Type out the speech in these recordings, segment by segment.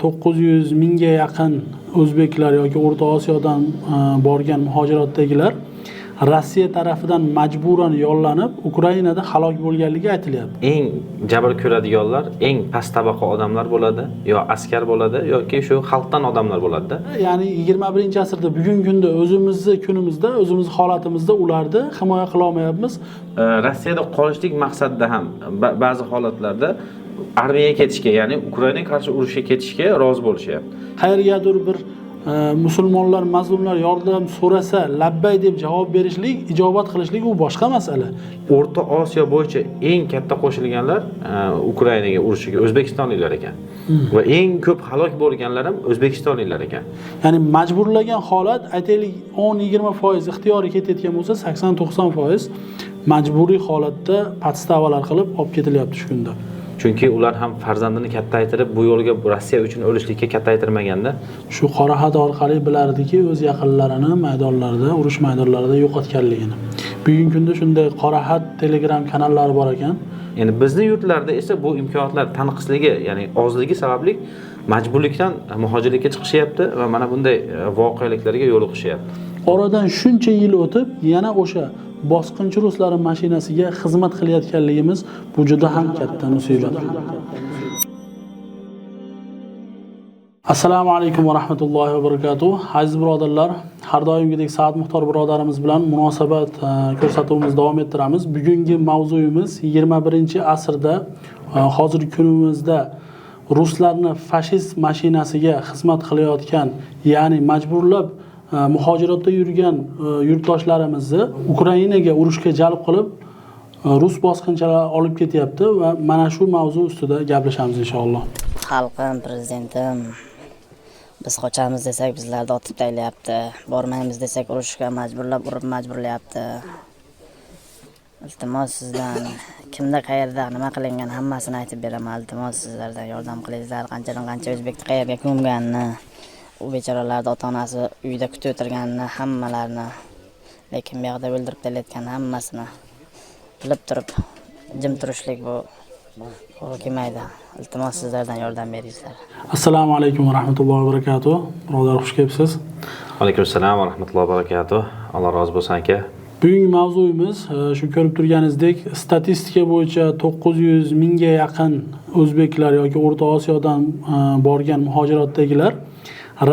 900 mingga yaqin o'zbeklar yoki O'rta Osiyodan borgan muhojiratdagilar Rossiya tarafidan majburan yollanib, Ukrainada halok bo'lganligi aytilyapti. Eng jabr ko'radiganlar eng past tabaqa odamlar bo'ladi, yo askar bo'ladi yoki shu xalqdan odamlar bo'ladi-da. Ya'ni 21-asrda bugungi kunda o'zimizni kunimizda, o'zimiz holatimizda ularni himoya qila olmayapmiz. Rossiyada qolishlik maqsadida ham ba'zi holatlarda armiyaga ketishga, ya'ni Ukrainaga qarshi urushga ketishga rozi bo'lishyapti. Qayergadir bir musulmonlar, mazlumlar yordam so'rasa, labbay deb javob berishlik, ijobat qilishlik u boshqa masala. O'rta Osiyo bo'yicha eng katta qo'shilganlar Ukrainaga urushiga o'zbekistonliklar ekan. Va eng ko'p halok bo'lganlar ham o'zbekistonliklar ekan. Ya'ni majburlagan holat, aytaylik 10-20% ixtiyoriy ketayotgan bo'lsa, 80-90% majburiy holatda podstavalar qilib olib ketilyapti shu kunda. Chunki ular ham farzandini kattaytirib, bu yo'lga Rossiya uchun o'lishlikka kattaytirmaganda. Shu qora xat orqali bilardiki, o'z yaqinlarini maydonlarda, urush maydonlarida yo'qotganligini. Bugungi kunda shunday qora xat Telegram kanallari bor ekan. Ya'ni bizni yurtlarda esa bu imkoniyatlar tanqisligi, ya'ni ozligi sababli majburlikdan muhojirlikka chiqishyapti va mana bunday voqeliklarga yo'liqishyapti. Oradan shuncha yil o'tib, yana o'sha bosqinchi ruslarning mashinasiga xizmat qilayotganligimiz bu juda ham katta musibat. Assalomu alaykum va rahmatullohi va barakatuh. Aziz birodarlar, har doimgidek Saad Muxtor birodarimiz bilan munosabat ko'rsatuvimizni davom ettiramiz. Bugungi mavzuyimiz 21-asrda hozirgi kunimizda ruslarni fashist mashinasiga xizmat qilayotgan, ya'ni majburlab muhojiratda yurgan yurtdoshlarimizni Ukrainaga urushga jalb qilib, rus bosqinchilari olib ketyapti va mana shu mavzu ustida gaplashamiz inshaalloh. Xalqim, prezidentim, biz qochamiz desak bizlarni otib taylayapti, bormaymiz desak urushga majburlab urib majburlayapti. Iltimos sizdan, kimda qayerda nima qilingan hammasini aytib beraman. Iltimos sizlardan yordam qilingizlar. Qanchadan qancha o'zbekni qayerga ko'mganini, u bechoralarni ota-onasi uyda kutib o'tirganini, hammalarini, lekin bu yoqda o'ldirib kelayotgan hammasini bilib turib jim turishlik bu to'g'ri kelmaydi. Iltimos sizlardan yordam beringizlar. Assalomu alaykum va rahmatullohi va barakatuh. Birodar, xush kelibsiz. Alaykum assalom va rahmatullohi va barakatuh. Alloh rozi bo'lsin aka. Bugungi mavzuyimiz shu ko'rib turganingizdek statistika bo'yicha 900 mingga yaqin o'zbeklar yoki O'rta Osiyodan borgan muhojiratdagilar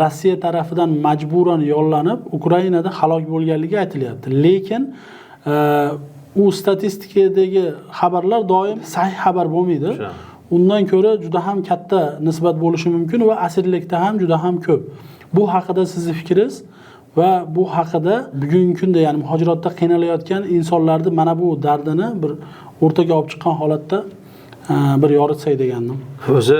Rossiya tarafidan majburan yollanib, Ukrainada halok bo'lganligi aytilyapti. Lekin u statistikadagi xabarlar doim sahih xabar bo'lmaydi. Undan ko'ra juda ham katta nisbat bo'lishi mumkin va asirlikda ham juda ham ko'p. Bu haqida sizni fikringiz va bu haqida bugungi kunda, ya'ni muhojiratda qiynalayotgan insonlarni mana bu dardini bir o'rtaga olib chiqqan holatda bir yoritsak degandim. O'zi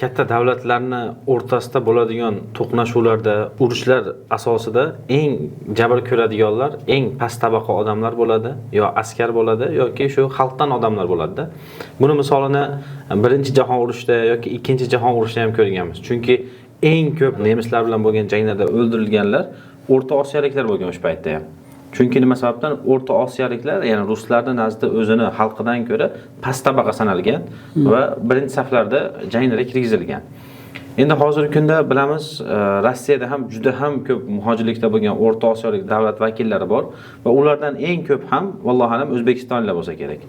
katta davlatlarni o'rtasida bo'ladigan to'qnashuvlarda, urushlar asosida eng jabr ko'radiganlar eng past tabaqa odamlar bo'ladi, yo askar bo'ladi yoki shu xalqdan odamlar bo'ladi-da. Buni misolini Birinchi jahon urushida yoki Ikkinchi jahon urushida ham ko'rganmiz. Chunki eng ko'p nemislar bilan bo'lgan janglarda o'ldirilganlar O'rta Osiyoliklar bo'lgan o'sha paytda ham. Chunki nima sababdan O'rta Osiyoliklar, ya'ni ruslarning nazdida o'zini xalqidan ko'ra past tabaqa sanalgan va birinchi saflarda janglarga kirgizilgan. Endi hozirgi kunda bilamiz, Rossiyada ham juda ham ko'p muhojirlikda bo'lgan O'rta Osiyolik davlat vakillari bor va ulardan eng ko'p ham vallohu alam o'zbekistonliklar bo'lsa kerak.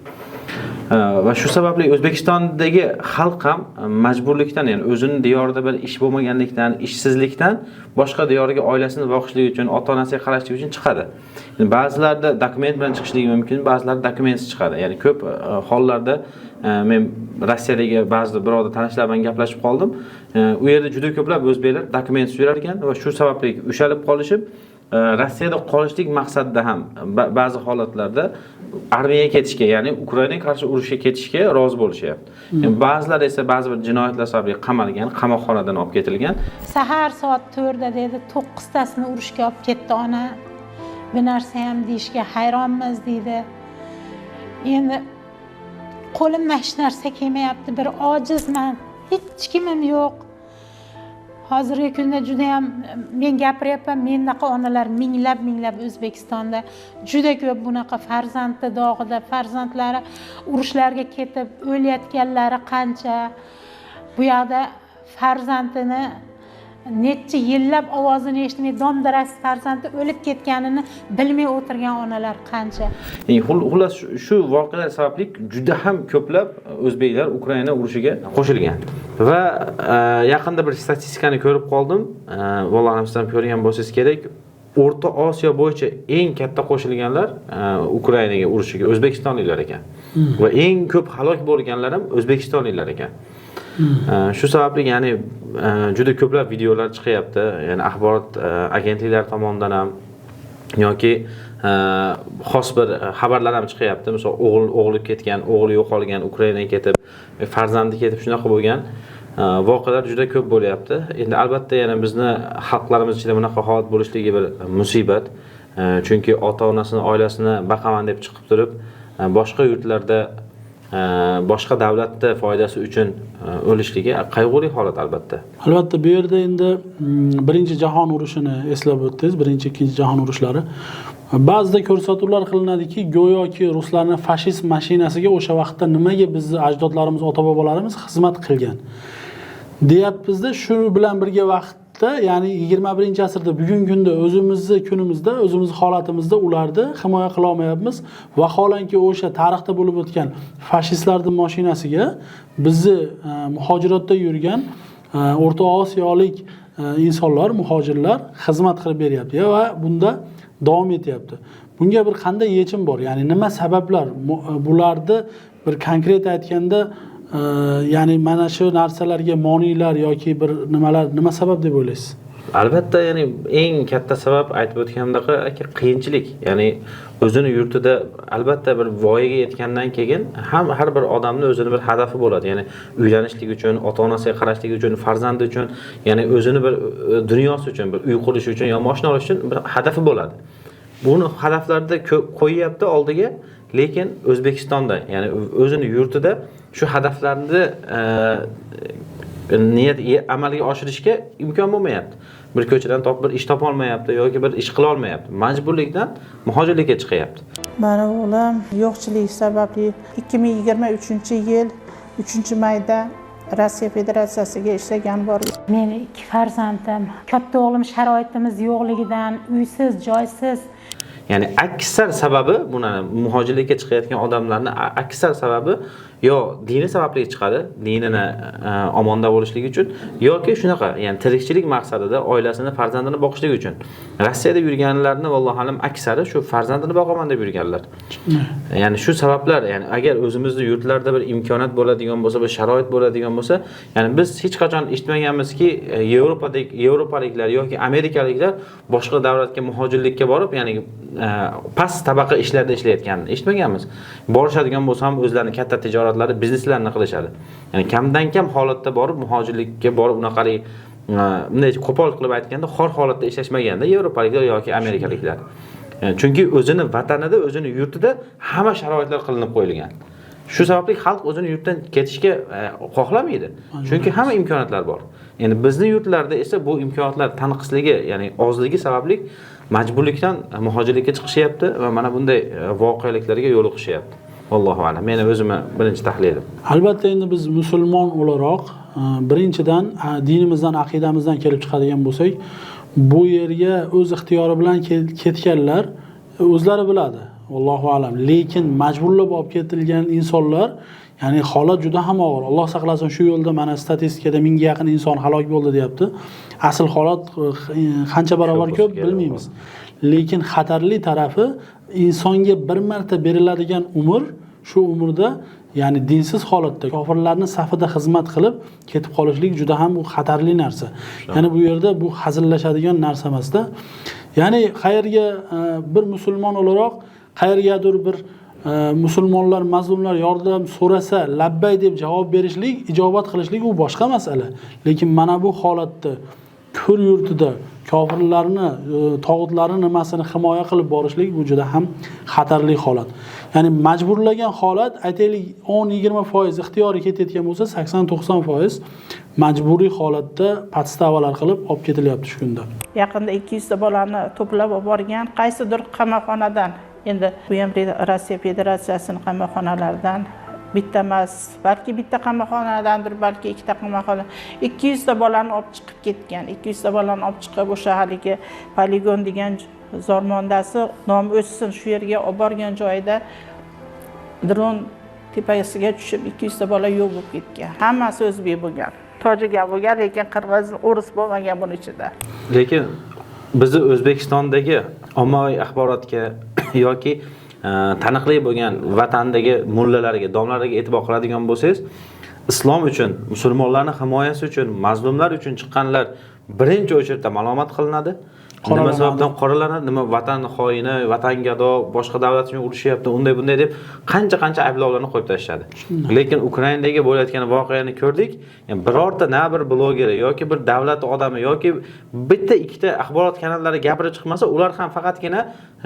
Va shu sababli O'zbekistondagi xalq ham majburlikdan, ya'ni o'zini diyorida bir ish bo'lmaganlikdan, ishsizlikdan boshqa diyorga oilasini boqishlik uchun, ota-onasiga qarashlik uchun chiqadi. Yani ba'zilarda dokument bilan chiqishligi mumkin, ba'zilar dokumentsiz chiqadi. Ya'ni ko'p hollarda men Rossiyadagi ba'zi birodar tanishlar bilan gaplashib qoldim. U yerda juda ko'plab o'zbeklar dokumentsiz yurar ekan va shu sababli ushalib qolishib, Rossiyada qolishlik maqsadida ham ba'zi holatlarda armiyaga ketishga, ya'ni Ukrainaga qarshi urushga ketishga rozi bo'lishyapti. Ba'zilar esa ba'zi bir jinoyatlar sababli qamalgan, qamoqxonadan olib ketilgan. Sahar soat 4da dedi, 9tasini urushga olib ketdi ona. Bir narsa ham deyishga hayronmiz deydi. Endi qo'limdan hech narsa kelmayapti, bir ojizman, hech kimim yo'q. Hozirgi kunda juda ham men gapiryapman, mendaqa onalar minglab minglab O'zbekistonda juda ko'p bunaqa farzandi dog'ida, farzandlari urushlarga ketib o'layotganlari qancha. Bu yoqda Farzandini necha yillab ovozini eshitmay, dom-daraksiz farzandi o'lib ketganini bilmay o'tirgan onalar qancha. Xullas shu voqealar sababli juda ham ko'plab o'zbeklar Ukraina urushiga qo'shilgan. Va yaqinda bir statistikani ko'rib qoldim. Vallohu siz ham ko'rgan bo'lsangiz kerak. O'rta Osiyo bo'yicha eng katta qo'shilganlar Ukrainaga urushiga o'zbekistonliklar ekan. Va eng ko'p halok bo'lganlar ham o'zbekistonliklar ekan. Shu sababli ya'ni juda ko'plab videolar chiqyapti. Ya'ni axborot agentliklari tomonidan ham yoki xos bir xabarlar ham chiqyapti. Misol o'g'li ketgan, o'g'li yo'qolgan, Ukrainaga ketib, farzandi ketib shunaqa bo'lgan voqealar juda ko'p bo'lyapti. Endi albatta yana bizni xalqlarimiz ichida bunaqa holat bo'lishligi bir musibat. Chunki ota-onasini, oilasini baqaman deb chiqib turib, boshqa yurtlarda boshqa davlatda foydasi uchun o'lishligi qayg'uli holat albatta. Albatta bu yerda endi Birinchi jahon urushini eslab o'tdingiz, birinchi, ikkinchi jahon urushlari. Ba'zida ko'rsatuvlar qilinadiki, go'yoki ruslarning fashist mashinasiga o'sha vaqtda nimaga bizni ajdodlarimiz, ota-bobolarimiz xizmat qilgan deyapmizda. Shu bilan birga vaqtda, ya'ni 21-asrda bugungi kunda o'zimizni kunimizda, o'zimizni holatimizda ularni himoya qila olmayapmiz. Vaholanki o'sha tarixda bo'lib o'tgan fashistlarning mashinasiga bizni muhojiratda yurgan O'rta Osiyolik insonlar, muhojirlar xizmat qilib beryapti va bunda davom etyapti. Bunga bir qanday yechim bor? Ya'ni nima sabablar bularni bir konkret aytganda, ya'ni mana shu narsalarga moniylar yoki bir nimalar, nima sabab deb o'ylaysiz? Albatta, ya'ni eng katta sabab aytib o'tganimdek aka qiyinchilik. Ya'ni o'zini yurtida albatta bir voyaga yetgandan keyin ham har bir odamning o'zini bir hadafi bo'ladi. Ya'ni uylanishlik uchun, ota-onasiga qarashlik uchun, farzandi uchun, ya'ni o'zini bir dunyosi uchun, bir uy qurish uchun yo mashina olish uchun bir hadafi bo'ladi. Buni hadaflarni qo'yyapti oldiga, lekin O'zbekistonda, ya'ni o'zini yurtida shu hadaflarni niyat amalga oshirishga imkon bo'lmayapti. Bir ko'chadan topib bir ish topa olmayapti yoki bir ish qila olmayapti. Majburlikdan muhojirlikka chiqyapti. Meni o'g'lim yo'qchilik sababli 2023-yil 3-mayda Rossiya Federatsiyasiga ishlagan bor. Meni ikki farzandim, katta o'g'lim sharoitimiz yo'qligidan uysiz, joysiz. Ya'ni aksar sababi buni muhojirlikka chiqayotgan odamlarning aksar sababi yo dini sababli chiqadi, dinini omonda bo'lishligi uchun, yoki shunaqa, ya'ni tirikchilik maqsadida oilasini, farzandini boqishlik uchun. Rossiyada yurganlarni vallohu alam aksari shu farzandini boqaman deb yurganlar. Ya'ni shu sabablar, ya'ni agar o'zimizni yurtlarda bir imkoniyat bo'ladigan bo'lsa, bir sharoit bo'ladigan bo'lsa, ya'ni biz hech qachon eshitmaganmizki, Yevropaliklar yoki amerikaliklar boshqa davlatga muhojirlikka borib, ya'ni past tabaqa ishlarda ishlayotganini eshitmaganmiz. Borishadigan bo'lsa ham o'zlarining katta tijoratlari, bizneslarini qilishadi. Ya'ni kamdan kam holatda borib muhojirlikka borib unaqalik bunday qo'pol qilib aytganda xor holatda ishlashmaganda yevropaliklar yoki amerikaliklar. Chunki o'zini vatanida, o'zini yurtida hamma sharoitlar qilinib qo'yilgan. Shu sababli xalq o'zini yurtdan ketishga xohlamaydi. Chunki hamma imkoniyatlar bor. Endi bizni yurtlarda esa bu imkoniyatlar tanqisligi, ya'ni ozligi sababli majburlikdan muhojirlikka chiqishyapti va mana bunday voqeliklarga yo'liqishyapti. Allohu a'lam. Meni o'zimni birinchi tahlilim. Albatta endi biz musulmon o'laroq birinchidan dinimizdan, aqidamizdan kelib chiqadigan bo'lsak, bu yerga o'z ixtiyori bilan ketganlar o'zlari biladi. Allohu a'lam. Lekin majburlab olib ketilgan insonlar, ya'ni holat juda ham og'ir. Alloh saqlasin, shu yo'lda mana statistikada 1000 ga yaqin inson halok bo'ldi deyapti. Asl holat qancha barobar ko'p bilmaymiz. Lekin xatarli tarafi insonga bir marta beriladigan umr, shu umrda, ya'ni dinsiz holatda kofirlarning safida xizmat qilib ketib qolishlik juda ham xatarli narsa. Ya'ni bu yerda bu hazillashadigan narsa emasda. Ya'ni qayerga bir musulmon o'laroq qayergadir bir musulmonlar, mazlumlar yordam so'rasa, labbay deb javob berishlik, ijobat qilishlik u boshqa masala. Lekin mana bu holatda ko'r yurtida kofirlarni, tog'utlarni nimasini himoya qilib borishlik bu juda ham xatarli holat. Ya'ni majburlagan holat, aytaylik 10-20% ixtiyoriy ketayotgan bo'lsa, 80-90% majburiy holatda podstavalar qilib olib ketilyapti shu kunda. Yaqinda 200 ta bolani to'plab olib borgan qaysidir qamoqxonadan. Endi bu ham Rossiya Federatsiyasining qamoqxonalaridan Bitta emas, balki bitta qamoqxonadandir, balki ikkita qamoqxona. 200 ta bolani olib chiqib ketgan. 200 ta bolani olib chiqib o'sha haligi poligon degan zormondasi nom o'chsin shu yerga olib borgan joyida dron tepasiga tushib 200 ta bola yo'q bo'lib ketgan. Hammasi o'zbek bo'lgan. Tojik ham bo'lgan, lekin qirg'iz, o'ris bo'lmagan buni ichida. Lekin bizni O'zbekistondagi ommaviy axborotga yoki taniqli bo'lgan vatandagi mullalarga, domlalarga e'tibor qiladigan bo'lsangiz, islom uchun, musulmonlarning himoyasi uchun, mazlumlar uchun chiqqanlar birinchi o'chirda malomat qilinadi. Nima sababdan qoralanadi? Nima vatan xoini, vatan gado, boshqa davlat uchun urushyapti, unday bunday deb qancha-qancha ayblovlarni qo'yib tashladi. Lekin Ukrainadagi bo'layotgan voqeani ko'rdik. Ya'ni birorta na bir blogeri yoki bir davlat odami yoki bitta ikkita axborot kanallari gapirib chiqmasa, ular ham faqatgina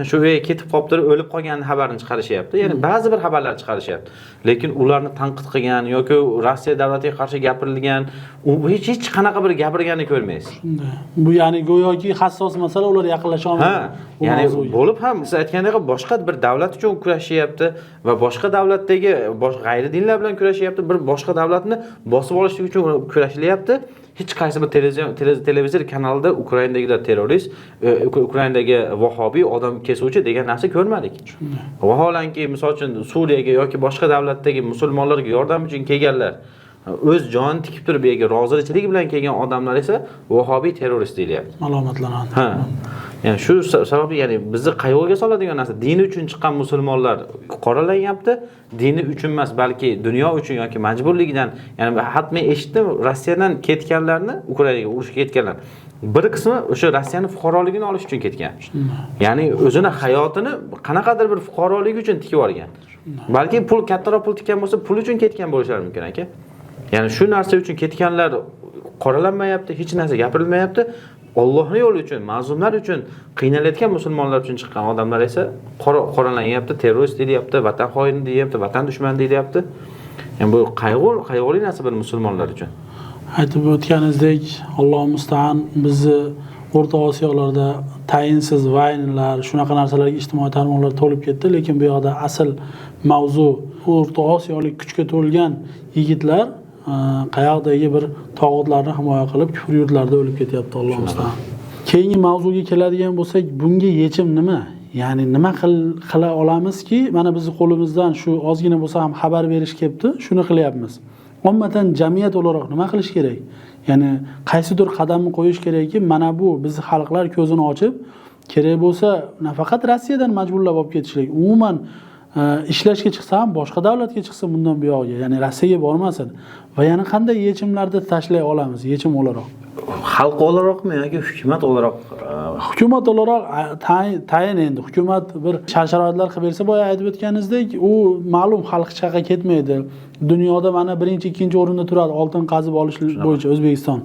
shu ketib qolibdir, o'lib qolgan xabarini chiqarishyapti. Ya'ni ba'zi bir xabarlar chiqarishyapti. Lekin ularni tanqid qilgan yoki Rossiya davlatiga qarshi gapirilgan, u hech qanaqa bir gapirganini ko'rmaysiz. Bu ya'ni go'yoki hassos masala, ular yaqinlasha olmaydi. Ha, ya'ni bo'lib ham siz aytgandek boshqa bir davlat uchun kurashyapti va boshqa davlatdagi boshqa g'ayri dinlar bilan kurashyapti, bir boshqa davlatni bosib olishlik uchun kurashilyapti. Hech qaysi bir televizor kanalida Ukrainadagilar terrorist, Ukrainadagi vahobiy odam kesuvchi degan narsa ko'rmadik. Vaholanki, misol uchun Suriyaga yoki boshqa davlatdagi musulmonlarga yordam uchun kelganlar, o'z jonini tikib turib bu yerga rozichilik bilan kelgan odamlar esa vahobiy terrorist deyilyapti. Malomatlanadi. Ha. Ya'ni shu sababli, ya'ni bizni qayg'uga soladigan narsa, dini uchun chiqqan musulmonlar qoralanyapti, dini uchun emas, balki dunyo uchun yoki majburligidan. Ya'ni hatto men eshitdim, Rossiyadan ketganlarni, Ukrainaga urushga ketganlar bir qismi o'sha Rossiyaning fuqaroligini olish uchun ketgan. Ya'ni o'zini hayotini qanaqadir bir fuqarolik uchun tikib olgan. Balki pul, kattaroq pul tikkan bo'lsa, pul uchun ketgan bo'lishlari mumkin aka. Ya'ni shu narsa uchun ketganlar qoralanmayapti, hech narsa gapirilmayapti. Allohning yo'li uchun, mazlumlar uchun, qiynalayotgan musulmonlar uchun chiqqan odamlar esa qoralanyapti, terrorist deyilyapti, vatan xoini deyilyapti, vatan dushmani deyilyapti. Ya'ni bu qayg'uli narsa bir musulmonlar uchun. Aytib o'tganingizdek, Alloh musta'an, bizni O'rta Osiyolarda tayinsiz vaynlar, shunaqa narsalarga ijtimoiy tarmoqlar to'lib ketdi, lekin bu yoqda asl mavzu O'rta Osiyolik kuchga to'lgan yigitlar qayoqdagi bir tog'utlarni himoya qilib kufr yurtlarida o'lib ketyapti, Alloh musta'an. Keyingi mavzuga keladigan bo'lsak, bunga yechim nima? Ya'ni nima qila olamizki, mana bizni qo'limizdan shu ozgina bo'lsa ham xabar berish kelibdi, shuni qilyapmiz. Ummatan jamiyat o'laroq nima qilish kerak? Ya'ni qaysidir qadamni qo'yish kerakki, mana bu bizni xalqlar ko'zini ochib, kerak bo'lsa nafaqat Rossiyadan majburlab olib ketishlik, umuman ishlashga chiqsa ham boshqa davlatga chiqsin bundan buyog'iga, ya'ni Rossiyaga bormasin. Va yana qanday yechimlarni tashlay olamiz yechim o'laroq? Xalq o'laroqmi yoki hukumat o'laroq? Hukumat o'laroq tayin endi hukumat bir shart-sharoitlar qilib bersa, boya aytib o'tganingizdek, u ma'lum xalq hech qayerga ketmaydi. Dunyoda mana birinchi, ikkinchi o'rinda turadi oltin qazib olish bo'yicha O'zbekiston.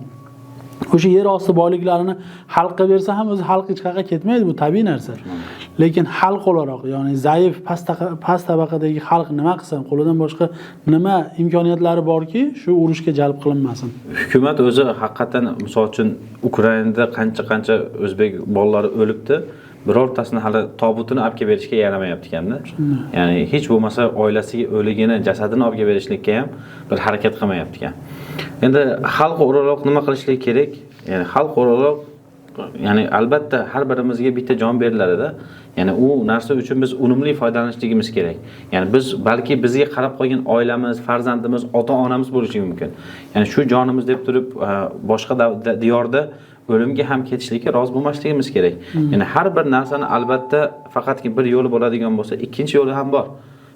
O'sha yer osti boyliklarini xalqqa bersa ham o'zi xalq hech qayerga ketmaydi, bu tabiiy narsa. Lekin xalq o'laroq, ya'ni zaif, past tabaqadagi xalq nima qilsin, qo'lidan boshqa nima imkoniyatlari borki, shu urushga jalb qilinmasin. Hukumat o'zi haqiqatan, misol uchun Ukrainada qancha-qancha o'zbek bolalari o'libdi, birortasini hali tobutini olib kelib berishga yaramayapti ekanda. Ya'ni hech bo'lmasa oilasiga o'ligini, jasadini olib kelib berishlikka ham bir harakat qilmayapti ekan. Endi xalq o'laroq nima qilishlik kerak? Ya'ni xalq o'laroq, ya'ni albatta har birimizga bitta jon beriladida. Ya'ni u narsa uchun biz unumli foydalanishligimiz kerak. Ya'ni biz balki bizga qarab qolgan oilamiz, farzandimiz, ota-onamiz bo'lishi mumkin. Ya'ni shu jonimiz deb turib boshqa diyorda o'limga ham ketishlikka rozi bo'lmasligimiz kerak. Ya'ni har bir narsani albatta faqatki bir yo'li bo'ladigan bo'lsa, ikkinchi yo'li ham bor.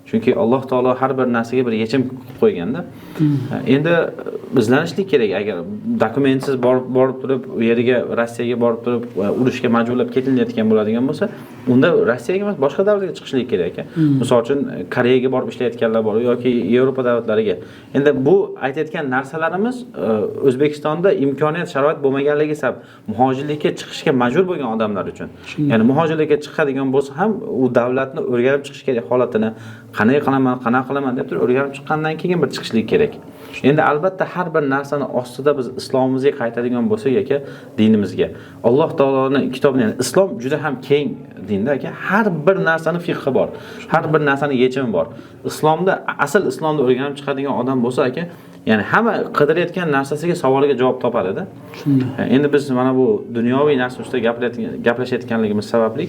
Chunki Alloh taolo har bir narsaga bir yechim qilib qo'yganda. Endi izlanishlik kerak. Agar dokumentsiz borib turib, u yerga Rossiyaga borib turib, urushga majburlab ketilayotgan bo'ladigan bo'lsa, unda Rossiyaga emas, boshqa davlatga chiqishlik kerak ekan. Misol uchun Koreyaga borib ishlayotganlar bor yoki Yevropa davlatlariga. Endi bu aytayotgan narsalarimiz O'zbekistonda imkoniyat, sharoit bo'lmaganligi sabab muhojirlikka chiqishga majbur bo'lgan odamlar uchun. Ya'ni muhojirlikka chiqadigan bo'lsa ham u davlatni o'rganib chiqish kerak holatini, qanday qilaman, qana qilaman deb turib o'rganib chiqqandan keyin bir chiqishlik kerak. Endi albatta har bir narsani ostida biz islomimizga qaytadigan bo'lsak yoki dinimizga, Alloh taoloning kitobini, ya'ni islom juda ham keng din. Dinda aka har bir narsani fiqhi bor. Har bir narsani yechimi bor. Islomda, asl islomda o'rganib chiqadigan odam bo'lsa aka, ya'ni hamma qidirayotgan narsasiga, savoliga javob topadi-da. Endi biz mana bu dunyoviy narsa ustida gaplashayotganligimiz sababli,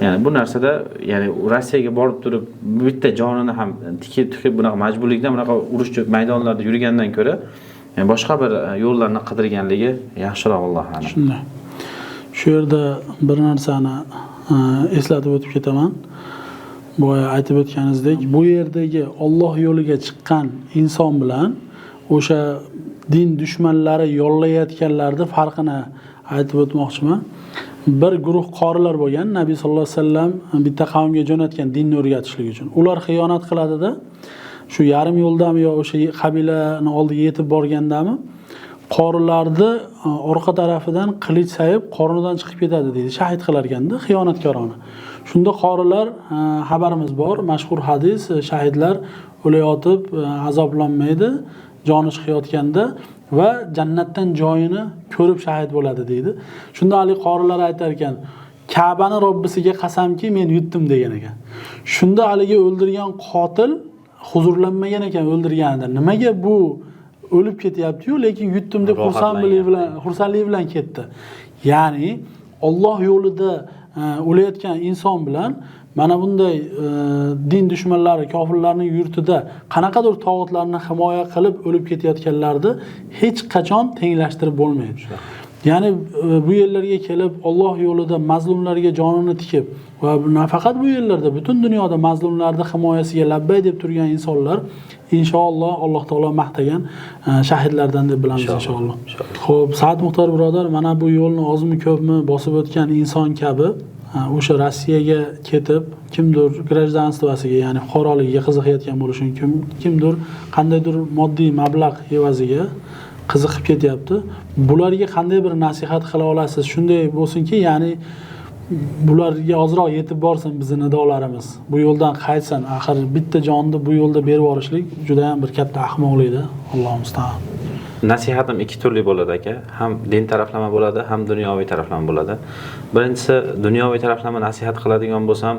ya'ni bu narsada, ya'ni Rossiyaga borib turib bitta jonini ham tikib bunaqa majburlikdan bunaqa urush maydonlarida yurgandan ko'ra, ya'ni boshqa bir yo'llarni qidirganligi yaxshiroq, Alloh a'lam. Shunday. Shu yerda bir narsani eslatib o'tib ketaman. Boya aytib o'tganingizdek, bu yerdagi Alloh yo'liga chiqqan inson bilan o'sha din dushmanlari yollayotganlarni farqini aytib o'tmoqchiman. Bir guruh qorilar bo'lgan, Nabiy sallallohu alayhi vasallam bitta qavmga jo'natgan dinni o'rgatishlik uchun. Ular xiyonat qiladida, shu yarim yo'ldami yo o'sha qabilani oldiga yetib borgandami, qorilarni orqa tarafidan qilich sayib qornidan chiqib ketadi deydi, shahid qilar ekanda xiyonatkorona. Shunda qorilar, xabarimiz bor, mashhur hadis, shahidlar o'layotib azoblanmaydi, joni chiqayotganda va jannatdan joyini ko'rib shahid bo'ladi deydi. Shunda Ali qorilar aytar ekan, Ka'bani Robbisiga qasamki men yutdim degan ekan. Shunda Aliga o'ldirgan qotil huzurlanmagan ekan o'ldirganida. Nimaga bu o'lib ketyapti-yu, lekin yutdim deb xursandlik bilan ketdi. Ya'ni Alloh yo'lida o'layotgan inson bilan mana bunday din dushmanlari, kofirlarning yurtida qanaqadir tog'utlarni himoya qilib o'lib ketayotganlarni hech qachon tenglashtirib bo'lmaydi. Ya'ni bu yerlarga kelib Alloh yo'lida mazlumlarga jonini tikib va nafaqat bu yerlarda, butun dunyoda mazlumlarni himoyasiga labbay deb turgan insonlar inshaalloh Alloh taolo maqtagan shahidlardan deb bilamiz inshaalloh. Xo'p, Saad Muxtor birodar, mana bu yo'lni ozmi ko'pmi bosib o'tgan inson kabi o'sha Rossiyaga ketib, kimdir grajdanstvasiga, ya'ni fuqaroligiga qiziqayotgan bo'lishi mumkin, kimdir qandaydir moddiy mablag' evaziga qiziqib ketyapti. Bularga qanday bir nasihat qila olasiz? Shunday bo'lsinki, ya'ni bularga ozroq yetib borsin bizning nidolarimiz. Bu yo'ldan qaytsin. Axir bitta jonni bu yo'lda berib yuborishlik juda ham bir katta ahmoqlikda. Allohu musta'an. Nasihatim ikki turli bo'ladi aka. Ham din taraflama bo'ladi, ham dunyoviy taraflama bo'ladi. Birinchisi, dunyoviy taraflama nasihat qiladigan bo'lsam,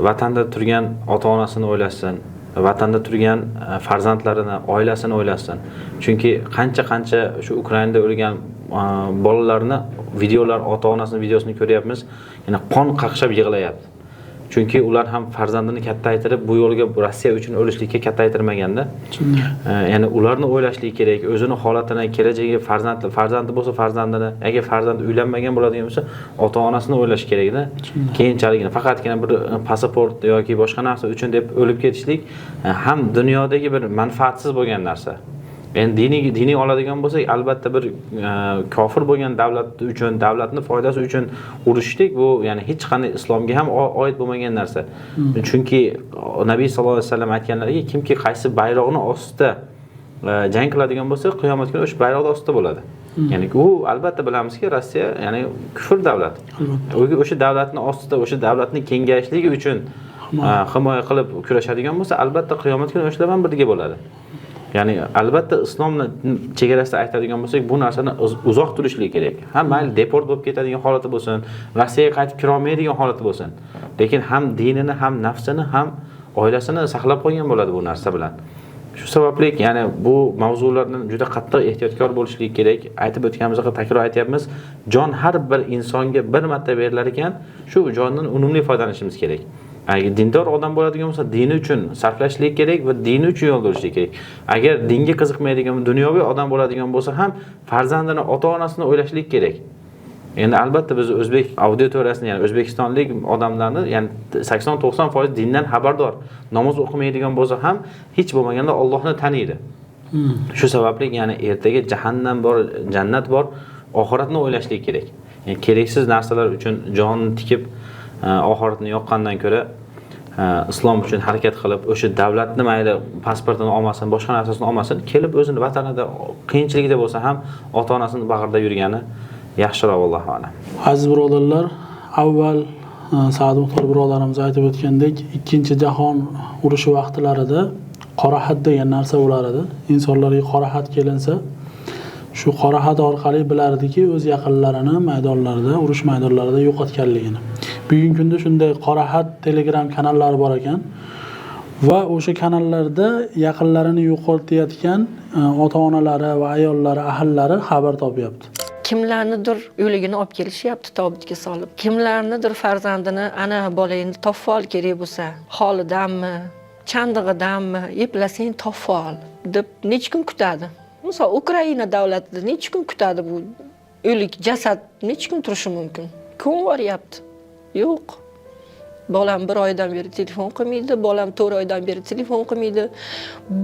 vatanda turgan ota-onasini o'ylasin, vatanda turgan farzandlarini, oilasini o'ylasin. Chunki qancha-qancha shu Ukrainada o'lgan bolalarni videolar, ota-onasining videosini ko'ryapmiz, ya'ni qon qaqshab yig'layapti. Chunki ular ham farzandini kattaytirib, bu yo'lga Rossiya uchun o'lishlikka kattaytirmaganda. Ya'ni ularni o'ylashlik kerak, o'zini holatini, kelajagi, farzandi bo'lsa farzandini, agar farzandi uylanmagan bo'ladigan bo'lsa, ota-onasini o'ylash kerakda. Keyinchalik faqatgina bir pasport yoki boshqa narsa uchun deb o'lib ketishlik ham dunyodagi bir manfaatsiz bo'lgan narsa. Endi diniy oladigan bo'lsak, albatta bir kofir bo'lgan davlat uchun, davlatning foydasi uchun urushlik bu, ya'ni hech qanday islomga ham oid bo'lmagan narsa. Chunki Nabiy sallallohu alayhi vasallam aytganlariki, kimki qaysi bayroqni ostida jang qiladigan bo'lsa, qiyomat kuni o'sha bayroqning ostida bo'ladi. Ya'ni u albatta bilamizki, Rossiya, ya'ni kufr davlat. O'sha davlatning ostida, o'sha davlatning kengayishligi uchun himoya qilib kurashadigan bo'lsa, albatta qiyomat kuni o'shalar bilan birga bo'ladi. Ya'ni albatta islomni chegarasida aytadigan bo'lsak, bu narsani uzoq turishlik kerak. Ha, mayli deport bo'lib ketadigan holati bo'lsin, Rossiyaga qaytib kira olmaydigan holati bo'lsin. Lekin ham dinini, ham nafsini, ham oilasini saqlab qo'ygan bo'ladi bu narsa bilan. Shu sababli, ya'ni bu mavzulardan juda qattiq ehtiyotkor bo'lishlik kerak. Aytib o'tganimizda takror aytyapmiz, jon har bir insonga bir marta berilar ekan, shu jondan unumli foydalanishimiz kerak. Agar dindor odam bo'ladigan bo'lsa, dini uchun sarflashlik kerak va dini uchun yo'l yurishlik kerak. Agar dinga qiziqmaydigan dunyoviy odam bo'ladigan bo'lsa ham farzandini, ota-onasini o'ylashlik kerak. Endi albatta biz o'zbek auditoriyasini, ya'ni o'zbekistonlik odamlarni, ya'ni 80-90% dindan xabardor. Namoz o'qimaydigan bo'lsa ham hech bo'lmaganda Allohni taniydi. Shu sababli, ya'ni ertaga jahannam bor, jannat bor, oxiratni o'ylashlik kerak. Ya'ni keraksiz narsalar uchun jonni tikib oxiratni yoqqandan ko'ra islom uchun harakat qilib, o'sha davlatni mayli pasportini olmasin, boshqa narsasini olmasin, kelib o'zini vatanida qiyinchilikda bo'lsa ham ota-onasini bag'rida yurgani yaxshiroq, vallohu a'lam. Aziz birodarlar, avval Saad Muxtor birodarimiz aytib o'tgandek, 2-chi jahon urushi vaqtlarida qora xat degan narsa bo'lar edi. Insonlarga qora xat kelinsa, Shu qora xat orqali bilardiki, o'z yaqinlarini maydonlarda, urush maydonlarida yo'qotganligini. Bugungi kunda shunday qora xat Telegram kanallari bor ekan va o'sha kanallarda yaqinlarini yo'qotayotgan ota-onalari va ayollari, ahllari xabar topyapti. Kimlarnidir o'ligini olib kelishyapti tobutga solib. Kimlarnidir farzandini ana bolangni topib ol kerak bo'lsa, holidanmi, chandig'idanmi, eplasang topib ol deb necha kun kutadi. Misol Ukraina davlatida necha kun kutadi bu o'lik jasad necha kun turishi mumkin? Ko'mib yuboryapti. Yo'q. Bolam 1 oydan beri telefon qilmaydi, bolam 4 oydan beri telefon qilmaydi.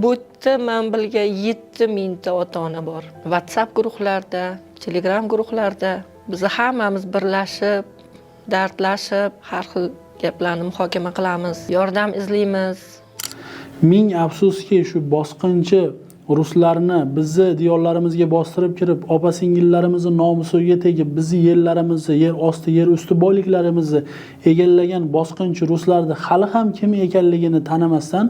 Bu yerda men bilgan 7000 ta ota-ona bor. WhatsApp guruhlarida, Telegram guruhlarida biz hammamiz birlashib, dardlashib, har xil gaplarni muhokama qilamiz, yordam izlaymiz. Ming afsuski, shu bosqinchi ruslarni bizni diyorlarimizga bostirib kirib, opa-singillarimizni nomusiga tegib, bizni yerlarimizni, yer osti, yer usti boyliklarimizni egallagan bosqinchi ruslarni hali ham kim ekanligini tanimasdan,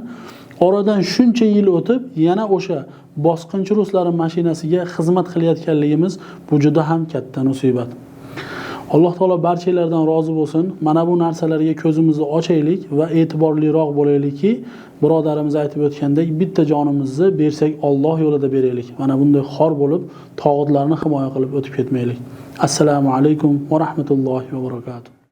oradan shuncha yil o'tib, yana o'sha bosqinchi ruslarning mashinasiga xizmat qilayotganligimiz bu juda ham katta musibat. Alloh taolo barchalardan rozi bo'lsin. Mana bu narsalarga ko'zimizni ochaylik va e'tiborliroq bo'laylikki, birodarimiz aytib o'tgandek, bitta jonimizni bersak Alloh yo'lida beraylik. Mana bunday xor bo'lib, tog'utlarni himoya qilib o'tib ketmaylik. Assalomu alaykum va rahmatullohi va barakatuh.